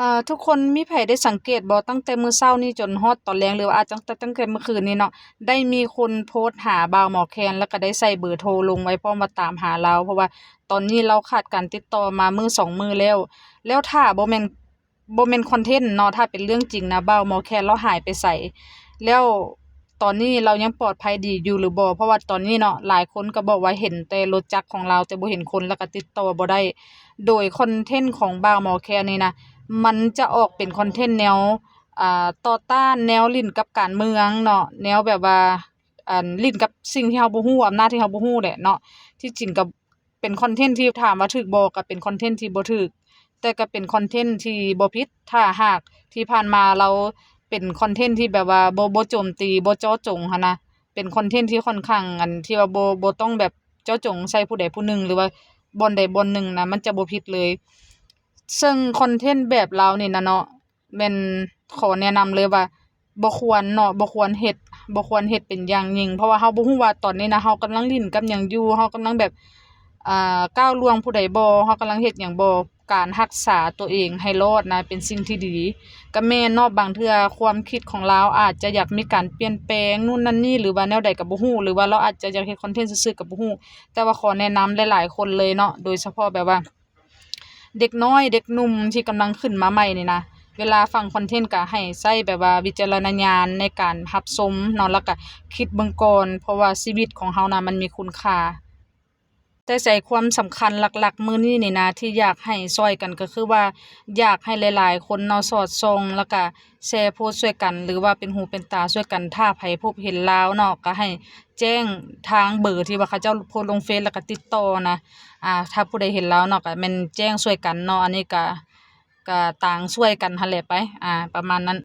ເອີ ທຸກຄົນມີໃຜໄດ້ສັງເກດບໍ່ ຕັ້ງແຕ່ມື້ເຊົ້ານີ້ຈົນຮອດຕອນແລງ ຫຼືວ່າອາດຈະຕັ້ງແຕ່ ຕັ້ງແຕ່ມື້ຄືນນີ້ເນາະ ໄດ້ມີຄົນໂພສຫາບ່າວໝໍແຄນ ແລ້ວກໍໄດ້ໃສ່ເບີໂທລົງໄວ້ພ້ອມວ່າຕາມຫາລາວ ເພາະວ່າຕອນນີ້ລາວຂາດການຕິດຕໍ່ມາມື້ສອງມື້ແລ້ວ. ແລ້ວຖ້າບໍ່ແມ່ນ ບໍ່ແມ່ນຄອນເທັນເນາະ ຖ້າເປັນເລື່ອງຈິງນະ ບ່າວໝໍແຄນລາວຫາຍໄປໃສ? ແລ້ວຕອນນີ້ລາວຍັງປອດໄພດີຢູ່ຫຼືບໍ່? ເພາະວ່າຕອນນີ້ເນາະ ຫຼາຍຄົນກໍບອກວ່າເຫັນແຕ່ລົດຈັກຂອງລາວ ແຕ່ບໍ່ເຫັນຄົນ ແລ້ວກໍຕິດຕໍ່ບໍ່ໄດ້. ໂດຍຄອນເທັນຂອງບ່າວໝໍແຄນນີ້ນະ ມັນຈະອອກເປັນຄອນເທັນແນວ ອ່າ ຕໍ່ຕ້ານ ແນວຫຼິ້ນກັບການເມືອງເນາະ ແນວແບບວ່າ ອັນ ຫຼິ້ນກັບສິ່ງທີ່ເຮົາບໍ່ຮູ້ ອຳນາດທີ່ເຮົາບໍ່ຮູ້ແຫຼະເນາະ. ທີ່ຈິງກໍ ເປັນຄອນເທັນທີ່ຖາມວ່າຖືກບໍ່ ກໍເປັນຄອນເທັນທີ່ບໍ່ຖືກ ແຕ່ກໍເປັນຄອນເທັນທີ່ບໍ່ຜິດ ຖ້າຫາກທີ່ຜ່ານມາລາວເປັນຄອນເທັນທີ່ແບບວ່າບໍ່ ບໍ່ໂຈມຕີ ບໍ່ເຈາະຈົງຫັ້ນນະ ເປັນຄອນເທັນທີ່ຂ້ອນຂ້າງ ອັນ ທີ່ວ່າບໍ່ ບໍ່ຕ້ອງແບບເຈາະຈົງໃສ່ຜູ້ໃດຜູ້ໜຶ່ງ ຫຼືວ່າບ່ອນໃດບ່ອນໜຶ່ງນະ ມັນຈະບໍ່ຜິດເລີຍ. ເຊິ່ງຄອນເທັນແບບລາວນີ້ນະເນາະ ແມ່ນຂໍແນະນຳເລີຍວ່າ ບໍ່ຄວນເນາະ ບໍ່ຄວນເຮັດ ບໍ່ຄວນເຮັດເປັນຢ່າງຍິ່ງ ເພາະວ່າເຮົາບໍ່ຮູ້ວ່າຕອນນີ້ນະ ເຮົາກຳລັງຫຼິ້ນກັບຫຍັງຢູ່ ເຮົາກຳລັງແບບ ອ່າ ກ້າວລ່ວງຜູ້ໃດບໍ່ ເຮົາກຳລັງເຮັດຫຍັງບໍ່. ການຮັກສາຕົວເອງໃຫ້ລອດນະ ເປັນສິ່ງທີ່ດີ. ກໍແມ່ນເນາະ ບາງເທື່ອຄວາມຄິດຂອງລາວອາດຈະຢາກມີການປ່ຽນແປງ ນູ້ນນັ້ນນີ້ ຫຼືວ່າແນວໃດກໍບໍ່ຮູ້ ຫຼືວ່າລາວອາດຈະຢາກເຮັດຄອນເທັນຊື່ໆກໍບໍ່ຮູ້ ແຕ່ວ່າຂໍແນະນຳຫຼາຍໆຄົນເລີຍເນາະ ໂດຍສະເພາະແບບວ່າ ເດັກນ້ອຍເດັກໜຸ່ມທີ່ກຳລັງຂຶ້ນມາໃໝ່ນີ້ນະ ເວລາຟັງຄອນເທັນກໍໃຫ້ໃຊ້ແບບວ່າວິຈາລະນະຍານໃນການຮັບຊົມເນາະ ແລ້ວກໍຄິດເບິ່ງກ່ອນ ເພາະວ່າຊີວິດຂອງເຮົານະ ມັນມີຄຸນຄ່າ. ແຕ່ໃຈຄວາມສຳຄັນຫຼັກໆມື້ນີ້ນີ້ນະ ທີ່ຢາກໃຫ້ຊ່ອຍກັນກໍຄືວ່າ ຢາກໃຫ້ຫຼາຍໆຄົນເນາະ ສອດສ່ອງ ແລ້ວກະແຊໂພສຊ່ວຍກັນ ຫຼືວ່າເປັນຫູເປັນຕາຊ່ວຍກັນ. ຖ້າໃຜພົບເຫັນລາວເນາະ ກໍໃຫ້ແຈ້ງທາງເບີທີ່ວ່າເຂົາເຈົ້າໂພສລົງເຟສ ແລ້ວກໍຕິດຕໍ່ນະ. ອ່າ ຖ້າຜູ້ໃດເຫັນລາວເນາະ ກໍແມ່ນແຈ້ງຊ່ວຍກັນເນາະ. ອັນນີ້ກໍ ກໍຕ່າງຊ່ວຍກັນຫັ້ນແຫຼະໄປ ອ່າ ປະມານນັ້ນ.